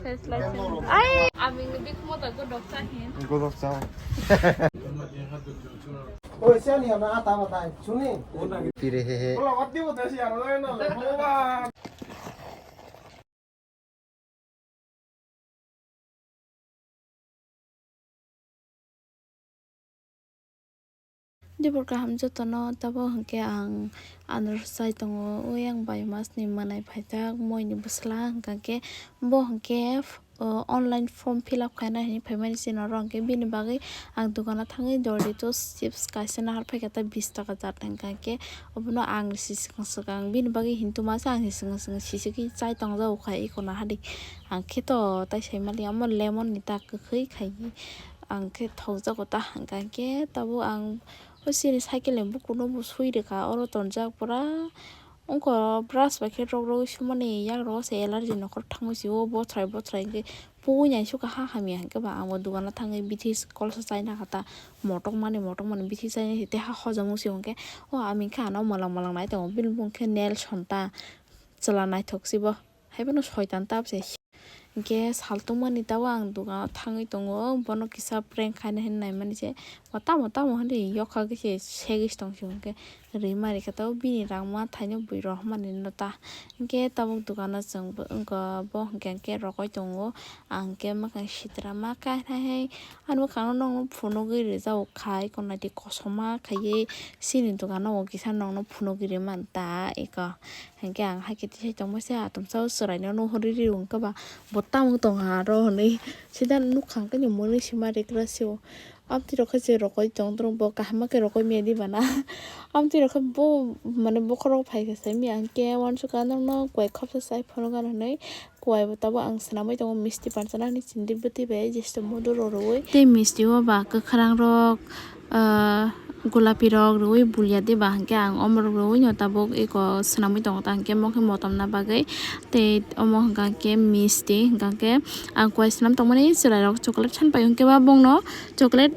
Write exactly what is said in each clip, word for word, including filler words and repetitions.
Ai, ami ni bikhumo ta godok cha hin. Godok cha. Oi, siya ni ana ata mata, suni. Pire he he. Ola, wati mo desi aro na, na, Bhagwan. Dibor kaham jotono, tabo hwnkhe ang ano rwchai tongo. Ui ang bai masni mwnai phaijak, moini bwsla hwnkha khe bo hwnkhe, o, online form fill up khaina hinwi phaimani se norok hwnkhe bini bagwi ang dukano thangwi Doritos chips kaisa nahar phaikha ta bis taka jat hwnkha khe obono ang si swkang swkang bini bagwi hintu masa ang si swkang swkang sisiki chai tongjago khai eko nahadi ang khe to tai sai mali amo lemon ni ta kwkhwi khai. Ang khe thokjago ta hwnkha khe tabuk ang o chini cycle ni bukuno bo sui rwkha, oro tonjak pura wngkha brush bai khe rok rogwi sumani yakrok se allergy nokhor thangwi se o bothrai bothrai hwnkhe pui nai sukha ha hamya hwnkhe ba ang bo dukano thangwi bithi kolsa chaina kha ta motok mani motok mani bithi chaina se tei ha hojak mung se hwnkhe o ami khe ano mwlang mwlang nai tongo bini bung khe Nelson ta chwla naithok se bo. Haiphano soitan tabse. Hwnkhe saltungmani tabuk ang dukano thangwi tongo, bono kisa prank khaina hinwi naimani se. Bo tamo tamo hinwi yokha khe se segwi se tongsi hwnkhe rimari khe tabuk bini rang ma thaino bui rohormani no ta. Hwnkhe tabuk dukano chwng bo wngkha bo hwnkhe hwnkhe rokoi tongo. Ang khe mwkhang sitra ma kainai hai ani mwkhangno nokno phunugwi rijak khai konaidi kosom ma khaiwi chini dukano o kisa nokno phunugwi rwmani ta eko. Hwnkhe ang haikhe tisai tongma se atomsa o chwraino nuhurwi rw wngkha ba bo tamo tongha aro hwnwi sida nukha hwnkhe ni mwnwi sima rikra se o. Amtwi rok khe je rokoi tong tong bo kaham ma khe rokoi maya di bana. Amtwi rok khe bo mane bokhorok phai khe sai maya hwnkhe uansukha nokno koi khopsa chai phano gana hwnwi koi bo tabuk ang swnamwi tongo misti panchana hwnwi chini bwtwi bai jesto moduro rwui. Tei misti o ba kwkhwrang rok, ah, gulapi rok rwui bulia de ba hwnkhe ang omorok rwui no tabuk eko swnamwi tongo ta hwnkhe omo khe motom na bagwi tei omo hwnkha khe misti hwnkha khe ang koi swnam tongmani chwrai rok chocolate san pai hwnkhe ba bongno chocolate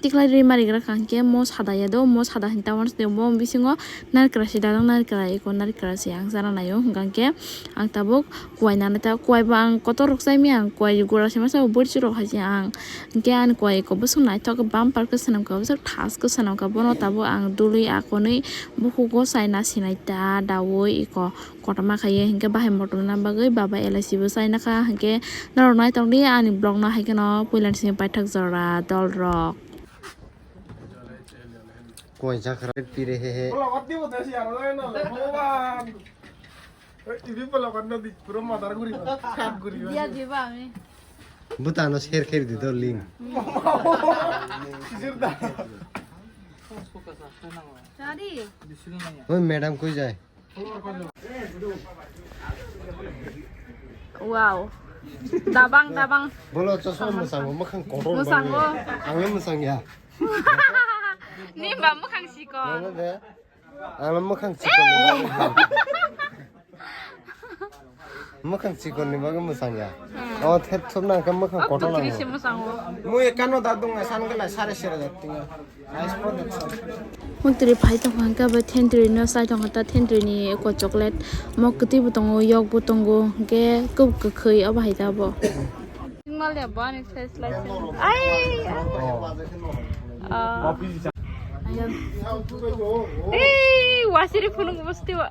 tiklai rwi mari gra kha hwnkhe mo sada ya do mo sada hinta uansukha mo bisingo narikra se dajak narikra eko narikra se ang chana naio hwnkha khe ang tabuk. Kuwai nani ta kuwai bo ang kotor rok chai maya ang kuwai gura se masa bwrwi rok hai se ang hwnkhe ani kuwai ko bwswk naithok khe bumper khe swnam kha bwswk thas khe swnam kha bono tabuk ang dului akonwi bukhugo chaina sinai ta daui eko kotorma khaiwi hwnkhe bahai motom na bagwi baba elaichi bo chaina kha hwnkhe norok naithok di ani vlog no hai kheno puila ni simi paithak jora dol rok. Kuwai jakhra pire he he. Ola, wati mo desi aro na, na, Bhagwan. Oi, T V pala kan nadi pura madar guri ba, khat guri ba. Dia diba ami. Butano share khair di to link. Sisir da. Sorry. Oi, madam koi jai? Wow. Dabang, dabang. Bolo chosma mwsango, mwkhang kotor. Mwsango. Ang le mwsang ya. Ni ba mwkhang sikon. Nang de. Ang le mwkhang sikon. Mwkhang chikon ni bagwi mwsang ya. Hmm. O thep thop nang khe mwkhang kotor nang. Tiri se mwsang o. Mui ekano da dong san gana sare sere da tinga. Nice product. Muntri phai tong kha khe bo thentri no sai tong kha ta thentri ni eko chocolate mo kwtwi bo tongo yok bo tongo hwnkhe kub kwkhwi obo hai ta bo. Mal ya bani face lai se. Ai. Ah. Ei, wasiri phunuk bosti wa.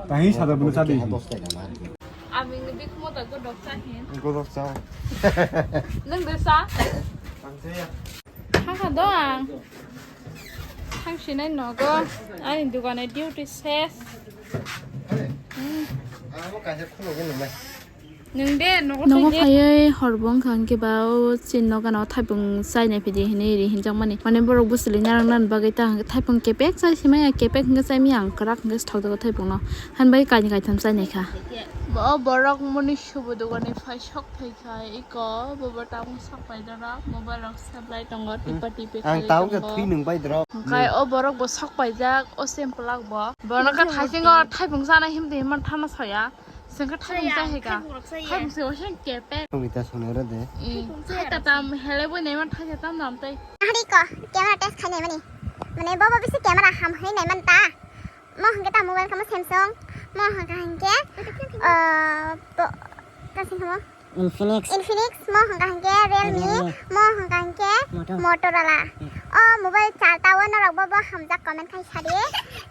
Tahi sada bwsa di. Abing ni bikhumo ta godok cha hin. Godok cha. Nang de sa? Ang cha ya. Hakha do ang. Thang sinai nogo. Ani dukane duty ses. Hmm. Ang mo kaisa khulugwi nungnai. Nwng de nogo. Nogo thangwi phaiwi hor bo wngkha hwnkhe ba o chini nokano thaipung chainai phidi hinwi ri hinjakmani. Mane borok bwswlwi narwknani bagwi ta hwnkhe thaipung kepek chai simaya kepek hwnkhe chaimaya ang kwrak hwnkhe sithokjago thaipungno. Hanbai kainwi kaitham chainaikha. Bo borok moni subu dogani phai sok phaikha eko bobo tabuk sok paijak mobile rok seplai tongo tipa tipi khlai tongo. Ang tabuk khe thwi nwng bai drop. Hwnkhe o borok bo sok paijak o chempwlak bo. Bono khe thaisingo thaipung chana himdi himma thana soya. Sengkhe thaipung chai hai ka. Thaipung se o seng kepek. Tongwi ta songni oro de. Thaita tam hele bo nai man thaita tam nam tai. Hari ko camera test khai nai mani. Mane bo bo bisi camera ham hai nai man ta. Mo hwnkhe ta mobile kamo Samsung, mo hwnkha hwnkhe, ah, to, kasing kamo? Infinix. Infinix, mo hwnkha hwnkhe Realme, Realme. Mo hwnkha hwnkhe Moto. Motorola. Hmm. O mobile charta o norok bo bo hamjak comment khai sadi.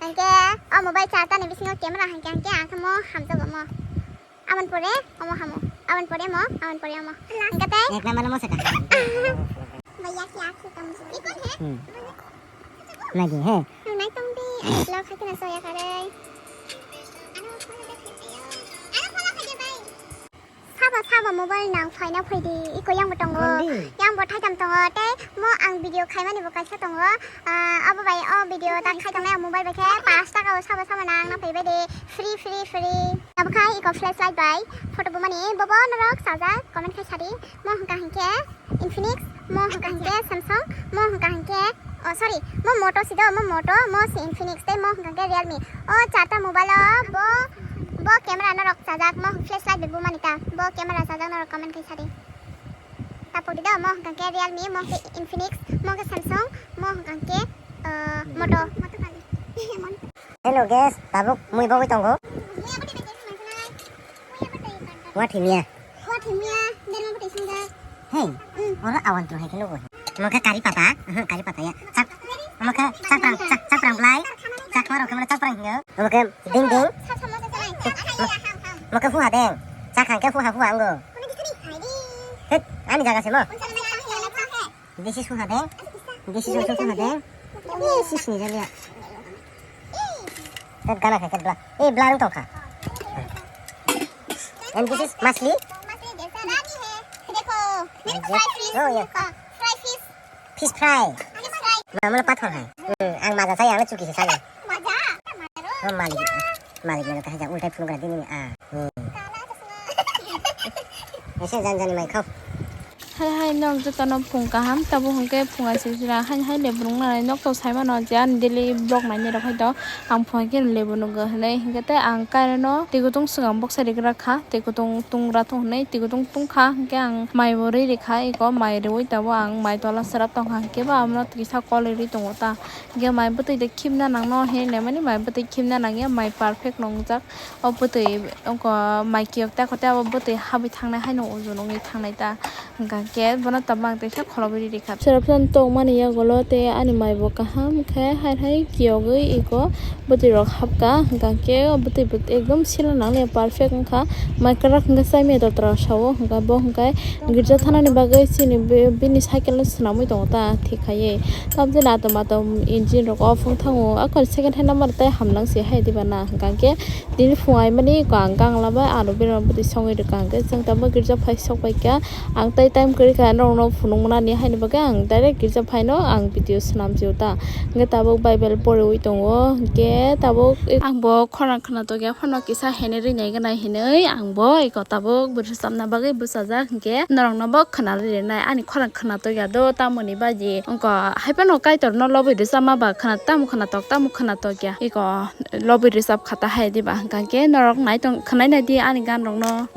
Hwnkhe o mobile charta ni bisingo camera hwnkhe hwnkhe ang khe mo hamjago mo. Aboni pore omo hamo. Aboni pore mo, aboni pore omo. Hwnkhe tei? Ek number mo se kaham. Bhaiya kya khe kam se? Hmm. Nagi he. Nai tong di. Lo khai kena soya kare. Sabo sabo mobile nang phaina phaidi. Iko yang bo tongo. Kondi? Yang bo thaitham tongo. Tei mo ang video khaimani bo kaisa tongo. Ah, abo bai o video ta khai tongnai ang mobile bai khe paanch taka o sabo sabo nang na phaibai de. Free, free, free. Abo khai iko flashlight bai photo bumani bobo norok chajak comment khai sadi. Mo hwnkha hwnkhe Infinix, mo hwnkha hwnkhe Samsung, mo hwnkha hwnkhe, oh, sorry, mo Moto si do, mo Moto, mo si Infinix tei mo hwnkha hwnkhe Realme. O charta mobile o bo, bo camera norok chajak, mo flashlight bai bumani ta, bo camera chajak norok comment khai sadi. Tapok di do, mo hwnkha hwnkhe Realme, mo hwnkhe Infinix, mo hwnkhe Samsung, mo hwnkha hwnkhe, uh, Moto. Hello guys, tabuk mui bagwi tongo. Wathimia. Hey, oro awan tu hai khe nugo. Mokha kari pata, uhm, kari pata ya. Chak, mokha chaprang, chak, chaprang blai. Chak maro khamra chaprang hingo. Mokha ding ding. Mokha huha deng. Chak hangke huha huha ango. Hit, ani jaga se mo. This is huha deng. This is also huha deng. This is ni jalia. Kan kana kha ket bla. Eh, bla rung tong kha. And this is masli. Oh, yeah. Fish fry. Mama lo pathor hai. Hmm, ang maja sai, ang lo chuki sai. Oh, malik. Malik na kahai ja ultai phunuk ra dini ni, ah. Hmm. Ese jan jani mai khao. Hai hai, nok jotono phung kaham, tabuk hwnkhe phung aisuk sira hai hai lebu nuknai, nok to sai mano je ani daily vlog nainai rok hai to ang phung khe lebu nugo hinui hinkhe tei ang kaireno twi kutung swkang boksa rigra kha, twi kutung tungra thung hinui twi kutung tungkha hinkhe ang mai bo rwi rikha, eko mai rwi tabuk ang mai tola swrap tongkha hinkhe bo amono kisa kol rwi tongo ta, hinkhe mai bwtwi de khibna nangno hinui naimani mai bwtwi khibna nangya mai perfect nongjak. O bwtwi ongko mai kiyok ta kote abo bwtwi habwi thangnai haino uju nungwi thangnai ta. Hwnkha khe bono tamo ang teisa kholobo riri kha. Sera phano tongmani yagulo tei ani mai bo kaham khe hai hai kiyogwi iko bwtwi rok habkha. Hwnkha khe o bwtwi bo ekdom sila nangli perfect wngkha. Mai kwrak hwnkhe chai maya dotra sao hwnkha bo hwnkhe girja thanani bagwi chini bini cycle no swnamwi tongo ta thik khaiwi. Tamjani atom atom engine rok off wng thango. Akon second hand number tei hamnang se hai diba na hwnkha khe. Tini phung aimani ko ang kangla bai ano bini bwtwi songwi rwkha hwnkhe chwng tamo girja phai sok bai kha. Ang tei time kwrwi kha norokno phunuk mwnani haini bagwi ang direct girja phaino ang video swnam jio ta. Hwnkhe tabuk Bible poriwi tongo hwnkhe tabuk ang bo khorang khwna tokya phano kisa hene rinai gwnai hinwi ang bo eko tabuk bwrwi chamna bagwi bwchajak hwnkhe norokno bo khwna rinai ani khorang khwna tokya do tamoni baji wngkha hai phano Kaitorno lobwi rwchapma ba khwna tamo khwna tok tamo khwna tokya eko. Lobwi rwchap kha ta hai diba, hwnkha khe norok nai tong khwnai nai di ani gan rok no.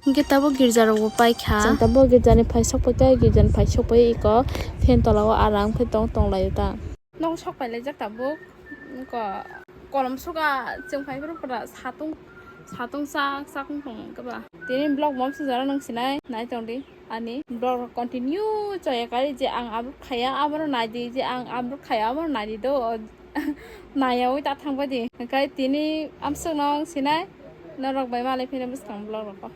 Hwnkhe tabuk girja rok bo paikha. Chwng tabuk girja ni phai sok paikha, girja ni phai sok pai eko fan tola o aram khe tong tong lai o ta. Nok sok pai laijak tabuk, ko kolom suka chwng phai phuru pura satung, satung sak sak wng tong khe ba. Tini vlog bo swng jora nang sinai, nai tong di. Ani vlog rok continue choya kari je ang upload khaya, abono nai di, je ang upload khaya, abono nai di do, o Naiyawi ta thangbai di. Hwnkhe tini amswkno wng sinai norok bai malai phino bwskang vlog rokho.